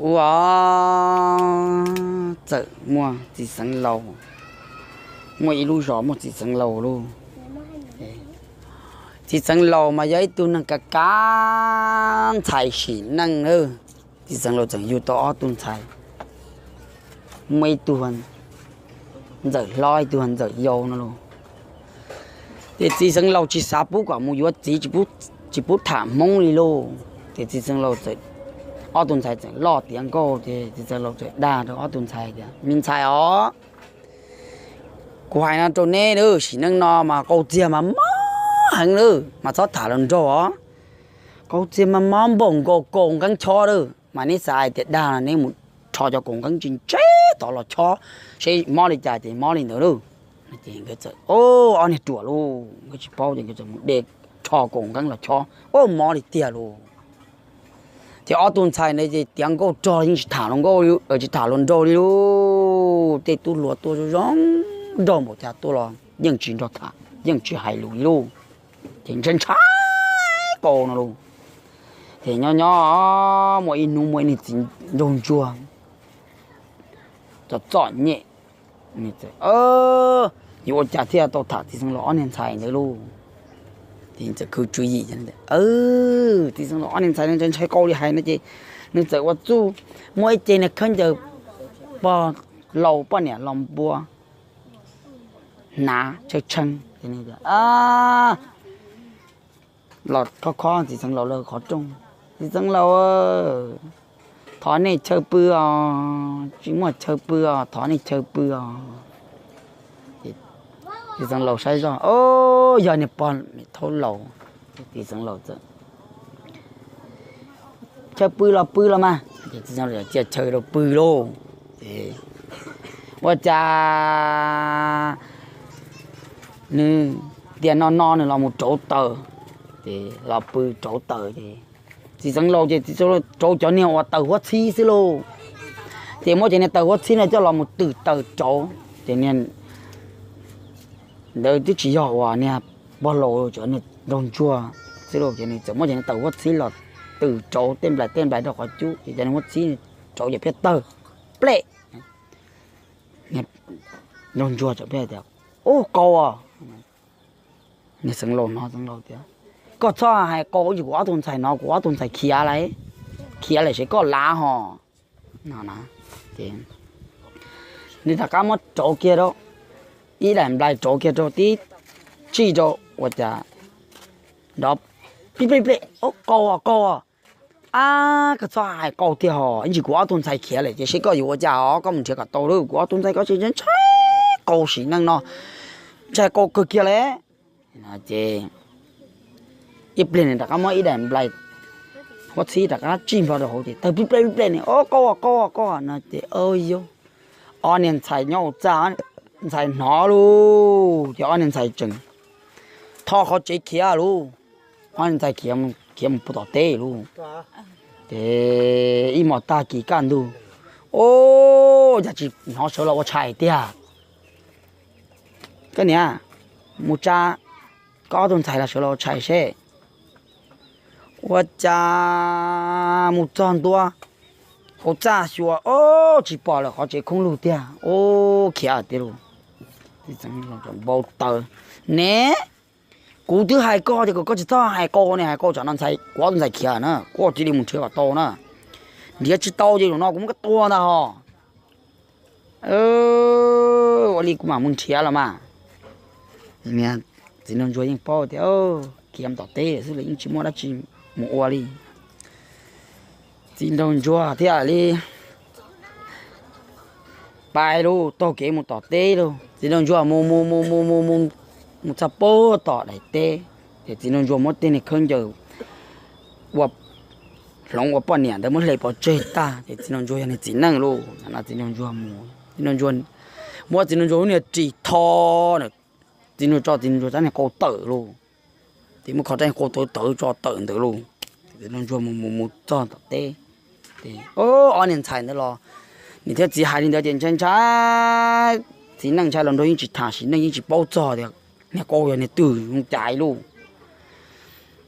Ua, txawm muaj txiv xeev laus, muaj ib lub zos muaj txiv xeev laus lauj. Txiv xeev laus mas yog ib tug neeg kav kav ntxhais sim neej na. Txiv xeev laus txawm yug tau ob tug ntxhais, muaj ib tug ntxawm hlob ib tug ntxawm yau no lauj. Ces txiv xeev laus tsis xav pub kom mus yuav txiv, tsis pub tham Hmoob li lauj. Ces txiv xeev laus txawm, ob tug ntxhais txawm loj tiav nkauj ces txiv xeev laus txawm dag rau ob tug ntxhais tias, me ntxhais os, kuv hais no rau neb, sim neej no mas qaug txiag mas mob heev lawm mas txhob tham hluas nraug os. Qaug txiag mas mob npaum nkaus kaus nqeeb chob lawm mas neb xav hais tias dag no neb mus rho cov kaus nqeeb tsis ntseb tod los chob seb mob li cas ces mob li ntawd lauj. Ces nkawd txawm, ob niag ruam lauj, nkawd tsis paub ces nkawd txawm mus de rho kaus nqeeb los chob, ua mob li tiag lauj. Ces ob tug ntxhais ntawd ces tiav nkauj rog yeej tsis tham hluas nkauj, tsis tham hluas nraug li lauj. Tej tub hluas tuaj zoo zoo nraug npaum cas tuaj los yeej tsis nrog tham yeej tsis hais lus li lauj. Ces ntshai ntshai qau no lauj. Ces nyob nyob muaj ib hnub muaj ib niag txiv nraug ntsuag txom txom nyem, yuav ua cas thiaj tau tham txiv xeev laus ob niag ntxhais ntawd lauj. Ces txawm khwv tswv yim, txiv xeev laus ob niag ntxhais ntshai ntshai qau li hais no ces nws txawm ua txuj muab ib ce niag khaub ncaws pog laus poj niam los npua hnav tshaw tsheej los khob khob txiv xeev laus lawv qhov rooj. Txiv xeev laus, thov nej chaw pw os, tsis muaj chaw pw os, thov nej chaw pw os. Txiv xeev laus saib zoj, o, yog niag pog me thaub laus. Txiv xeev laus txawm, chaw pw los pw los mas. Txiv xeev laus cia chaw rau pw lauj. Ua cas nws tias no no nws los mus rauv taws, ces los pw rauv taws ces txiv xeev laus ces txiv xeev laus rauv cov niag uas taws huab txhib xwb lauj. Ces muab cov niag taws huab txhib no coj los mus twm taws rauv ces niag ntawd twb tsis yog uas niag pog laus, cov niag nraug ntsuag xwb lauj. Ces nws txawm muab cov niag taws huab txhib los twm rauv tej nplais tej nplais rau qhov cub ces cov niag huab txhib rauv ces phiaj tawg plej. Nraug ntsuag txawm hais tias, ub, qau os. Niag xeev laus hnov xeev laus tias, koj txhob hais qau, ib tsam kuv ob tug ntxhais hnov kuv ob tug ntxhais khiav lawm, khiav lawm seb koj lav hos. Nws rov qab muab rauv kiag rau, ib daim nplai rauv kiag rau tib tsij rau ua cas nrov plij plij plij, qau os, qau os. Ab, koj txhob hais qau tiag hos, ib tsam kuv ob tug ntxhais khiav lawm ces seb koj yuav ua cas os, koj mus nrhiav kom tau lauj, kuv ob tug ntxhais koj tsis ntshai ntshai qau sim neej no, ntshai qau kawg kiag li. Ces ib pliag nws rov qab muab ib daim nplai huab txhib rov qab tsij nplho rau hauv ces tawg plij plej plij plej ne, o, qau os, qau os, qau os no ces, o, yog ob niag ntxhais nyob hauv txaj, ntxhais hnov lauj, ces ob niag ntxhais tseem tho qhov tsev khiav lauj. Ob niag ntxhais khiav mus pw tom teb lauj. Ces ib hmos tag kis kaj ntug, o, cas tsis hnov sawv los ua tshais tiag. Koj niam, mus tsa koj ob tug ntxhais los sawv los ua tshais seb. Ua cas mus txog ntua hauv txaj xyuas, o, tsis pom lawm, qhov tsev khoob lug tiag, o, khiav tiag lauj. Npau taws ne, kuv twb hais koj tias kom koj tsis txhob hais qau ne, hais qau tsam no kuv ob tug ntxhais khiav na, koj cia li mus nrhiav kom tau na. Nrhiav tsis tau ces zaum no kuv muab koj tua ntag hos. Ua li kuv mam mus nrhiav los mas. Txiv nraug ntsuag yeej paub tias khiav mus tom teb xwb los yeej tsis muaj dab tsi mus ua li. Txiv nraug ntsuag thiaj li pais lauj, taug kev mus tom teb lauj. Txiv nraug ntsuag mus mus mus mus mus mus mus txog puag tom daim teb, ces txiv nraug ntsuag muab tej niag khaub ncaws ua hloov ua poj niam ntawd muab hle pov tseg tag ces txiv nraug ntsuag yog niag txiv neej lauj. Txiv nraug ntsuag mus, txiv nraug ntsuag muab txiv nraug ntsuag lub niag ris tho, txiv nraug tso txiv nraug ntsuag rab niag qau tawm lauj. Ces muab kho rab niag qau tawv tawv tso tawm ntawd lauj. Txiv nraug ntsuag mus mus mus txog tom teb, ces ob niag ntxhais ntawd los, niam thiab txiv hais li ntawd ces ntshai ntshai, txiv neej ntshai los nraug yeej tsis tham sim neej yeej tsis paub txog tias niag qau yog niag twg zoo cas lauj.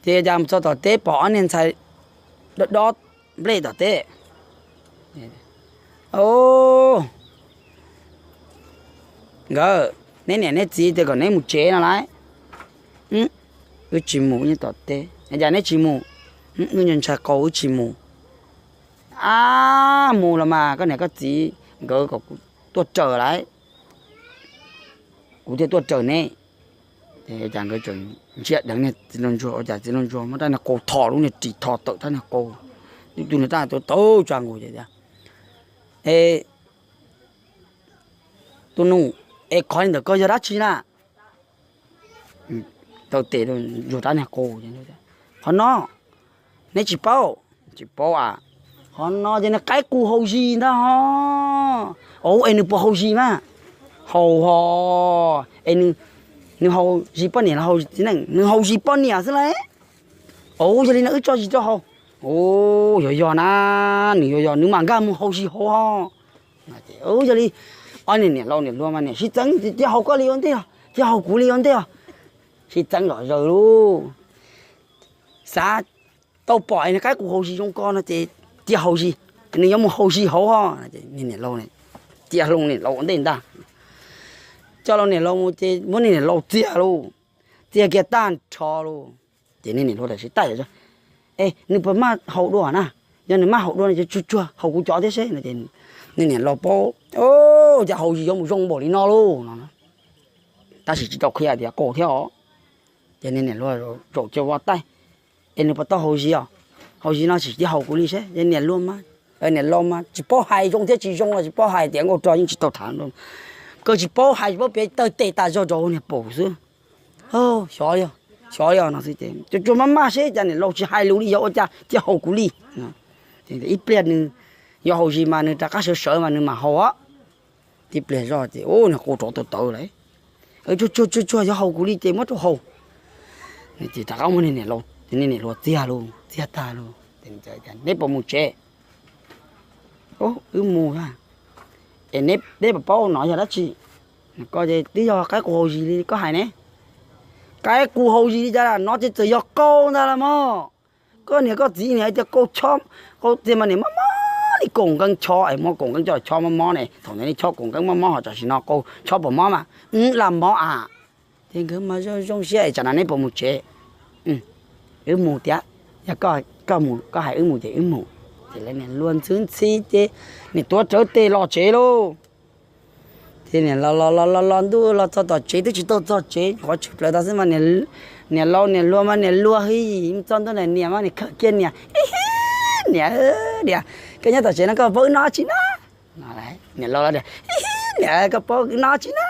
Ces cas mus txog tom teb pom ob niag ntxhais dob dob nplej tom teb. O, nkawd, neb niam neb txiv tias kom neb mus tsev no lauj. Wb tsis mus, wb nyob tom teb. Cas neb tsis mus? Wb ntshai qau wb tsis mus. Ab, mus los mas, koj niam koj txiv nkawd kom kuv tuaj raws lauj, kuv thiaj tuaj raws neb. Ces nkawd tseem ntsia deev niag txiv nraug ntsuag, ua cas txiv nraug ntsuag muab rab niag qau tho lub niag ris tho tawm rab niag qau, tub tug niag rab tau tawv tsa nkaus ces tias, E, tus nus, es qhov li ntawm koj yog dab tsi na? Taw tes ntsuag rab niag qau, Qhov no, neb tsis paub? Tsis paub a. Qhov no ces nws qaib qus haus zis ntag ho. Au, es nws puas haus zis mas? Haus ho. Es nws haus zis poj niam los haus txiv neej? Nws haus zis poj niam xwb lauj. Au, yog li no wb tso zis rau haus. Au, yog yog na, nws yog yog nws mam nkag mus haus zis hauv ho. Yog li, ob niag niam laus niam hluas mas niam sib txeeb, cia haus koj li ua ntej os, cia haus kuv li ua ntej os. Sib txeeb zom zaws lauj. Xav tau pom es nws qaib qus haus zis zoo ko no ces cia haus zis, nws yuav mus haus zis hauv ho. Niam laus, cia hlo niam laus ua ntej ntag. Coj los niam laus mus ces muab niam laus txiag lauj, txiag kiag tag nrho lauj. Ces niam laus tam sim taij, E, nws puas maj haus dua na? Yog nws maj haus dua no ces tsuag tsuag haus kuv cov thiab seb. Niam laus paub, Cas haus zis yuav mus zoo npaum li no lauj no. Tab sis tsis tau qhia tias qau thiab os. Ces niam laus zaum cia ua taij, Es nws puas tau haus zis os? Haus zis no tsis cia haus kuv li seb. Ces niam laus mas, niam laus mas tsis paub hais, zoo thiab tsis zoo los tsis paub hais, tias nkauj rog yeej tsis tau tham, kawg tsis paub hais tsis paub piav, taw tes tas zog rau niag paum xwb. Xyov, xyov li os no xwb ces tsuag tsuag maj maj seb cas niam laus tsis hais lus li, yog ua cas cia haus kuv li. Ib pliag nws yuav haus zis mas nws rov qab sawv sawv mas nws mam haus. Tib pliag zoj ces niag qau rov tawv tawv lawm. Tsuag tsuag tsuag tsuag, yog haus kuv li ces muab rau haus. Ces rov qab muab niag niam laus txiag lauj, txiag tag lauj. Neb puas mus tsev? Wb mus a. Es neb puas paub no yog dab tsi? Ko ces twb yog qaib qus haus zis li koj hais ne. Qaib qus haus zis li cas no ces txawm yog qau ntag los mas. Koj niam koj txiv niam hais tias qau chob, qau tiag mas niam mob mob li kaum nqeeb chob es muab kaum nqeeb coj chob mob mob ne. Thaum ntawd nej chob kaum nqeeb mob mob ho tam sim no qau chob puas mob mas? Laj mob a. Ces nkawd mas zoo zoo siab es tsam no neb puas mus tsev? Wb mus tiag. Yog koj mus, koj hais wb mus ces wb mus. Ces lawv niam laus ntxhwb ntxhi ces niam tuav rawv tes los tsev lauj. Ces niam laus los los los los ntuj los txog tom tsev twb tsis tau txog tsev, qhuav tshwm plaws tau xwb mas niam laus niam hluas mas niam luag hwj, txog ntua niam mas niam khawm kiag niam, Niam, niam, koj nyob tom tsev no koj paub wb noj tsi na? Niam laus, Niam, koj paub wb noj tsi na?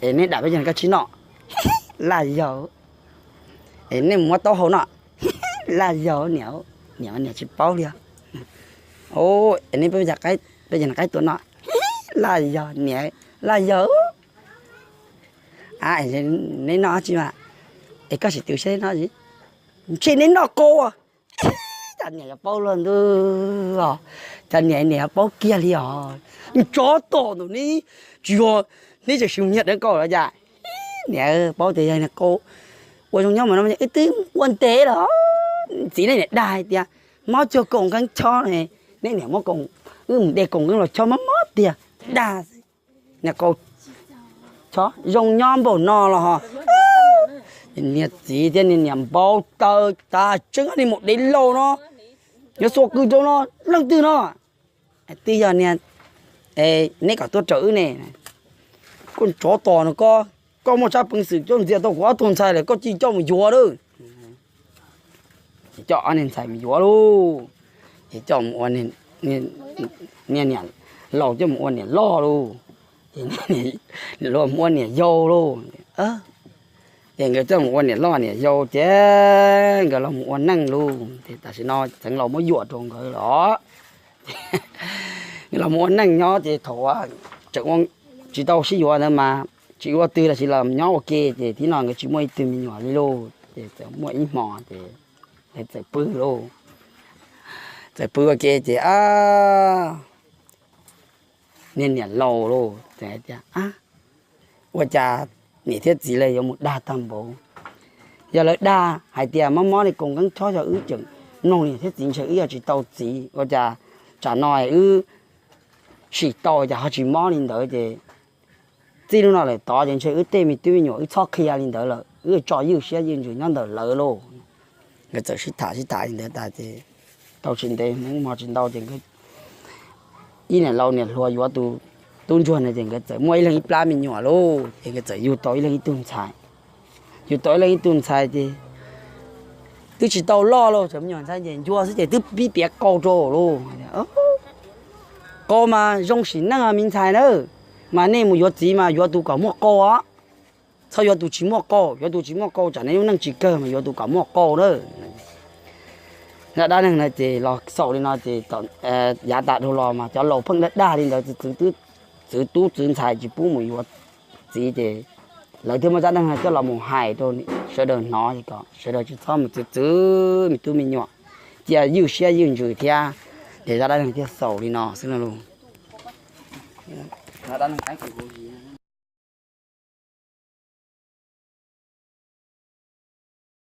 Es neb dam peb ceg no koj tsis noj? Laj yog. Es neb mus muab taub hau noj? Laj yog niam, niam, niam tsis paub li os. Es neb peb ceg qaib tua noj? Laj yog niam, laj yog. Neb noj tsi mas? Es koj sim twv seb noj tsi. Ntshe neb noj qau. Cas niam yuav paub luaj ntuj os, cas niam niam yuav paub kiag li os. Tsov tom ntawm neb, tsis yog neb tseem sim mus nyiag deev qau los cas? Niam paub tias yog niag qau ua zoo nyob mas no wb twb ua ntev los. Txiv nej niam dag hais tias mob cuag kaum nqeeb chob, neb niam muab wb mus de kaum nqeeb los chob mob mob tiag, dag xwb. Niag qau chob zoo nyob npaum no los ho. Niag txiv thiab niag niam npau taws tas tseeb, niag maum dev laus no yuav xuas qws rau no, leej twg no? Twb yog niag, neb kom tuaj raws wb ne. Koj tsov tom no koj, koj muaj tsab peev xwm coj ntxias tau kuv ob tug ntxhais lawm koj cia li coj mus yuav lauj. Ces coj ob niag ntxhais mus yuav lauj. Ces coj mus ua, niag niam laus coj mus ua niam loj lauj. Ces niam hluas mus ua niam yau lauj. Ces nkawd coj mus ua niam loj niam yau ces nkawd los mus ua neej lauj. Ces tam sim no txeev laus muab yuam rau nkawd los. Nkawd los mus ua neej nyob ces thaum tseem tsis tau sib yuav ntawd mas tsis ua twg los sis los nyob ua ke ces tib no nkawd tsis muaj ib tug me nyuam li lauj. Ces txawm muaj ib hmo ces txawm pw lauj. Txawm pw ua ke ces niag niam laus lauj txawm hais tias, Ua cas niam thiab txiv lawv yuav mus dag tag npaum? Yog lawv dag hais tias mob mob li kaum nqeeb chob, yog wb tseem mloog li thiab txiv, ntshe wb yuav tsis tau txiv. Ua cas tsam no wb sim tau cas ho tsis mob li ntawd ces txij lub no lawm tod ces ntshe wb tej me tub me nyuam wb txhob qhia li ntawd lawm, wb tso ywj siab ywj ntsws nyob ntawm lawv lauj. Nkawd txawm sib tham sib tham li ntawd tas ces tau tsis ntev hmo tsis ntau ces ib niam laus niam hluas yuav tus tub ntsuag no ces nkawd txawm muaj ib leeg ib plab me nyuam lauj, ces nkawd txawm yug tau ib leeg ib tug ntxhais. Yug tau ib leeg ib tug ntxhais ces twb tsis tau loj lauj, txawm me nyuam ntxhais ces ncua xwb ces twb pib piav qau rau lauj. Qau mas zoo sim neej me ntxhais na, mas nej mus yuav txiv mas yuav tus kom muaj qau os, txhob yuav tus tsis muaj qau, yuav tus tsis muaj qau tsam nej lub neej tsis kawg mas yuav tus kom muaj qau na. Zaj dab neeg no ces los xaus li no ces yav tas dhau los mas cov laus pheej dag dag li ntawd, txwv tub txwv ntxhais tsis pub mus yuav txiv ces lawv thiaj muab zaj dab neeg no coj los mus hais rau sawv daws hnov es kom sawv daws tsis txhob mus txwv txwv me tub me nyuam, cia ywj siab ywj ntsws thiab. Ces zaj dab neeg thiaj xaus li no xwb lauj.